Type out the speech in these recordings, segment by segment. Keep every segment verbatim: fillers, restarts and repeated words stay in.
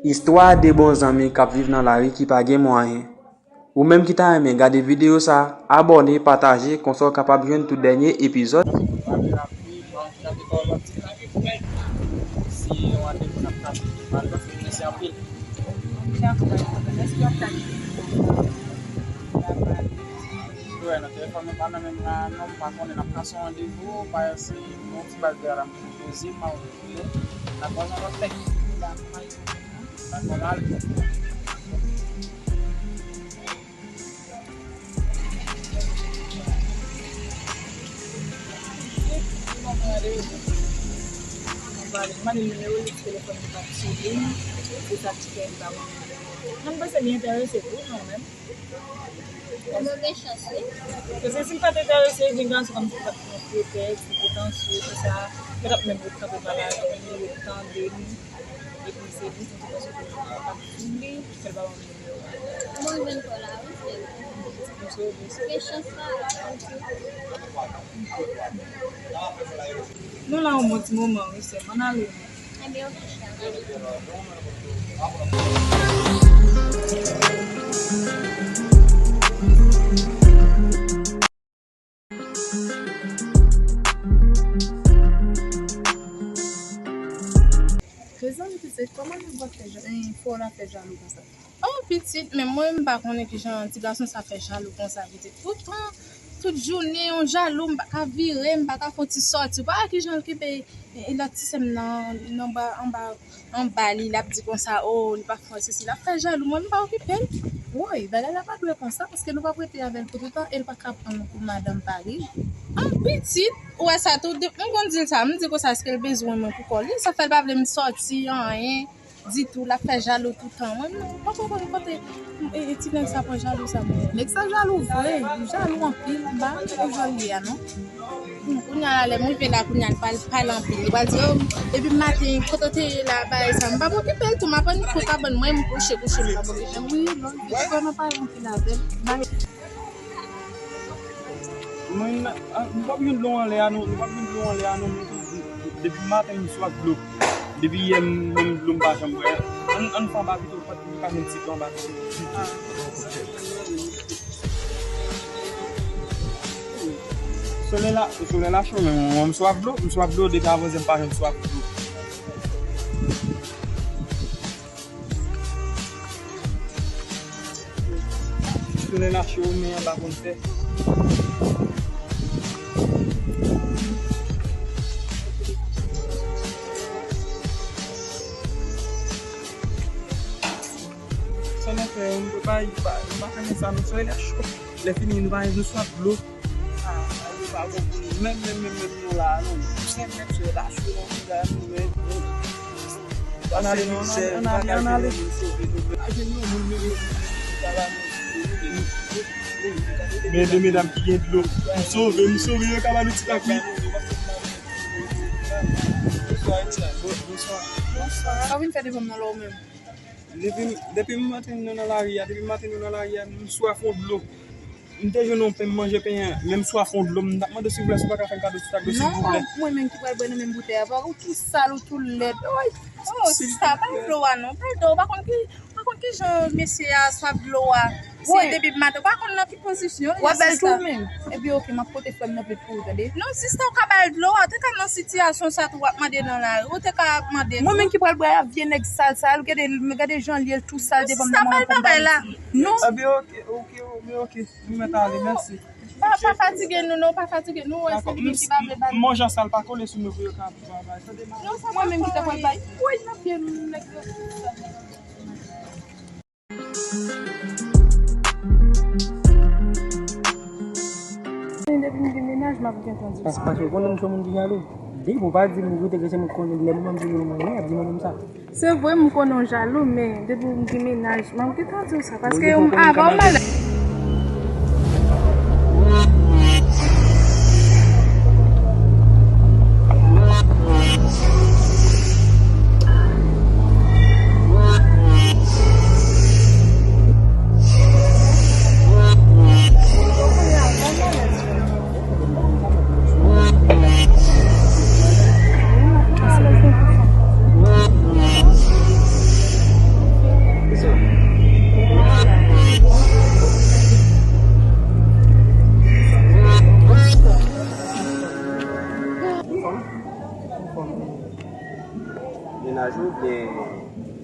Istwa de bon zanmi k ap viv nan lari ki pa gen mwayen. Ou menm ki ta renmen gade videyo sa, abòne, pataje, konsa w kapab jwenn tout dènye epizòd. Wè, nan telefòn mwen pa nan menm la, non, m pa konnen, n ap kase yon randevou, pa yon ti bagay la, m poze, m a ouvri, n ap pran yon lòt lè. Dakò, m ale. Mwen mande nimewo li, telefòn li pa t sou liy, se sa ki fè m pa wè. Mwen panse li enterese tou kanmenm. Mwen gen chans, wi. Paske si m pa t enterese, gen gason kòmsi m pa t pran pretèks, li potansye, tout sa, yo t ap menm ret kanpe pale avè m, yo t ap tande m. Epi se li ki te pase pou mwen, pa t sou li, fè l pa ban m nimewo. Mwen jwenn kò la, wi, frè. M sove. Gen chans la. Nou la yon bon ti moman, wi, sè m. Ann ale. Ebyen, oke, chè, ann ale. Mezanmi, pitit, kòman nou va fè ja-, eh, fò la fè jalou konsa? Oh, pitit, men mwen, m pa konnen kijan ti gason sa fè jalou konsa, pitit. Poutan, tout jounen, yon jalou, m pa ka vire, m pa ka fè yon ti sòti. Ou pa wè kijan l kenbe, eh, lòt ti sè m nan, nan ba, anba anba li, l ap di konsa, oh, li pa fè sesi, l ap fè jalou. Mwen, m pa okipe l. Woy, bagay la pa dwe konsa, paske nou p ap rete avè l pou toutan, e l pa ka pran m pou madanm pa li. Ah, pitit, ou wè sa tou, de-, m konn di l sa, m di konsa, èske l bezwen mwen pou kò li, sa fè l pa vle m sòti, anyen, ditou, l ap fè jalou toutan. Mwen, m pa konprann kote, e, e, ti nèg sa pran jalou sa, mwen. Nèg sa jalou vre, li jalou anpil, m pa konn kijan l ye a, non. Hmm, kounye a la, lè m rive la, kounye a, li pral pale anpil. Li pral di, oh, depi maten, kote w te ye la, bagay sa. M p ap okipe l tou, m ap annik pou kabann mwen, m kouche, kouche, m p ap okipe l. Wi, non, li di kò nan pale anpil avè l. Bagay. Mwen, ah, nou p ap jwenn dlo anlè a, non, nou p ap jwenn dlo anlè a, non, men depi maten, m swaf dlo. Depi yè, m, menm dlo, m pa janm bwè. Ann, ann fè anba pito, pa, pa jwenn ti dlo anba pito. Solèy la, solèy la cho, men mwen, m swaf dlo, m swaf dlo, depi avan yè m pa janm swaf dlo. Solèy la cho, men anba konn fè. Solèy fè, m pa, m pa, m pa renmen sa, men solèy la cho. Lè fini, nou pa, nou swaf dlo. Ah, yo pa bon pou nou. Menm, menm, menm, menm nou la, non. Sen menm se la, sou yon ti la, nou, men, men. Ann ale, non, ann ale, ann ale, ann ale. Men de medam ki gen dlo. M sove, m sove, yo ka ba nou ti kaki. Sa w vin fè devan m nan la w menm? Depi, depi maten nou nan lari a, depi maten nou nan lari a, m swaf yon dlo. M te jwenn yon pen, m manje pen an, men m swaf yon dlo, m t ap mande w silvouplè si w pa ka fè m kado ti tak dlo silvouplè. Non, mwen menm ki pral bwè nan menm boutèy a, ou tou sal, ou tou lèd. Oy. Oh, sista, pa dlo a non, pa dlo, ou pa konn ki, ou pa konn kijan mesye a swaf dlo a. Se depi maten, ou pa konn nan ki pozisyon li ye, sista. W ap ba l tou menm. Epi oke, m ap pote frè m nan plent pou ou, tande. Non, sista, ou ka ba l dlo a, ou te ka nan sitiyasyon sa tou, w ap mande nan lari, ou te ka ap mande tou. Mwen menm ki pral bwè a, vye nèg sal, sal, gade, gade jan l ye, l tou sal devan m nan, mwen pa konn bagay la. Non. Ebyen, oke, oke, oke, oke. M mèt ale, mèsi. Pa, pa fatige nou, non, pa fatige nou, wè, se li menm ki pa vle ba nou. Mon jan sal pa kole sou mwen pou yo ka bay. Non, sa mwen menm ki ta pral bay. Woy, nan pye m, nèg yo. Depi m gen mennaj, m ap gentan di w sa. Paske w konnen m se yon moun ki jalou. Depi w pa di m, ou rete ke se mwen k konnen, lè m di w mwen, y ap di mwen menm sa. Se vre, m konnen w jalou, men depi w gen mennaj, m ap gentan di w sa, paske avan w malè.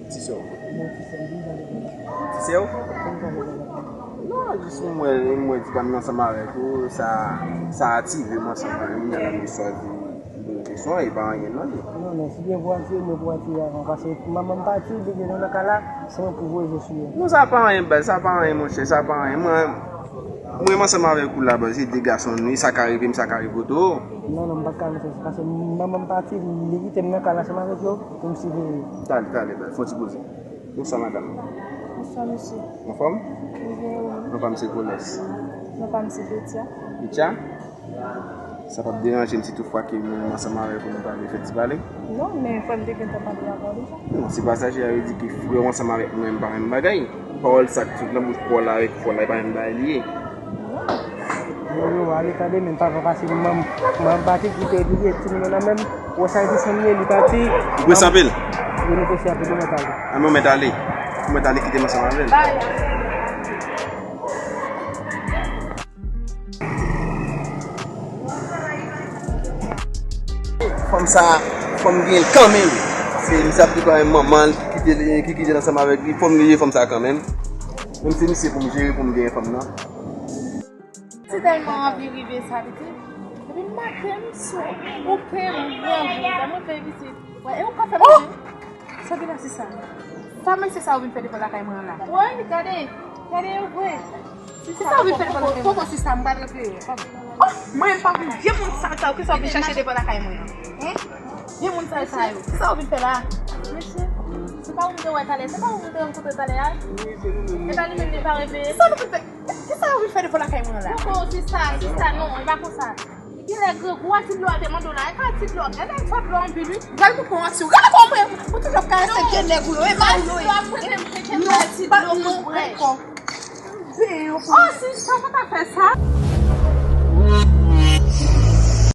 Ti sè w. Ti sè w? Non, jis mwen, mwen di pa m ansanm avèk ou, sa, sa atire m ansanm avèk ou, mwen chwazi. Kesyon e pa anyen non li. Non, non, si gen pou atire, mwen pou atire avan. Paske manman m pati, li gen nan ka la, se mwen pou voye je sou yo. Non, sa pa anyen, baz, sa pa anyen, monchè, sa pa anyen. Mwen, mwen ansanm avèk ou la, baz, se de gason nou ye, sa ka rive m, sa ka rive tou. Non, non, m pa ka nan sa, paske manman m pati, li kite m nan ka la ansanm avèk yo, pou m siveye. Talè, talè, baz, fò ti poze. Bonswa, madanm. Bonswa, mesye. Anfòm? Mwen byen, wi. Non pa m se Kolès. Non pa m se Petya. Petya? Sa p ap deranje m si toutfwa ke mwen menm ansanm avèk ou nou pale fè ti pale? Non, men frè m te gentan pale avè w deja. Non, se pasaje a yo di ke frè w ansanm avèk mwen, m pa menm bagay. Pawòl sa k sot nan bouch frè w la avèk frè w la, e pa menm bagay li ye. Non. Yo, yo, ale tande, men pa, pa pase manman m pati kite li ye, timoun nan menm, wè sa e desann li, li pati. Ou prese anpil? Yo, nou prese anpil, nou mèt ale. A, nou mèt ale. Nou mèt ale kite m ansanm avè l. Bay. Fanm sa, fò m gen l kanmenm. Se misye ap di kanmenm manman l ki kite l, ki kite l ansanm avèk li. Fò m genyen fanm sa kanmenm. Menm se misye pou m jere, pou m genyen fanm nan. Si tèlman anvi rive sa, pitit. Epi m make m sou ou pè m, m grangou, lè mwen fè pitit. Wè, e ou ka fè manje. Sa gen la sista? Sa mesye sa yo vin fè devan lakay mwen an la? Woy, gade, gade yo vre. Kisa yo vin fè devan lakay mwen? Poko sista, m pral rantre. Oh, mwen pa konn vye moun sal sa yo, kisa yo vin chache devan lakay mwen an? Hein? Vye moun sal sa yo, kisa yo vin fè la? Mesye, se pa ou m te wè talè, se pa ou m te rankontre talè a? E pa li menm li pa reveye? Kisa nou vin fè? Kisa yo vin fè devan lakay mwen an la? Poko sista, sista, non, e pa konsa. Genlè grangou a ti dlo a te mande w la, e pa ti dlo, genlè fò dlo anpil wi. Gade pou pran ansi w, gade kòman mwen, ou toujou ap karese vye nèg ou yo, e pa ou yo ye. Non, pa, non, ankò. Oh, sista, pa ta fè sa.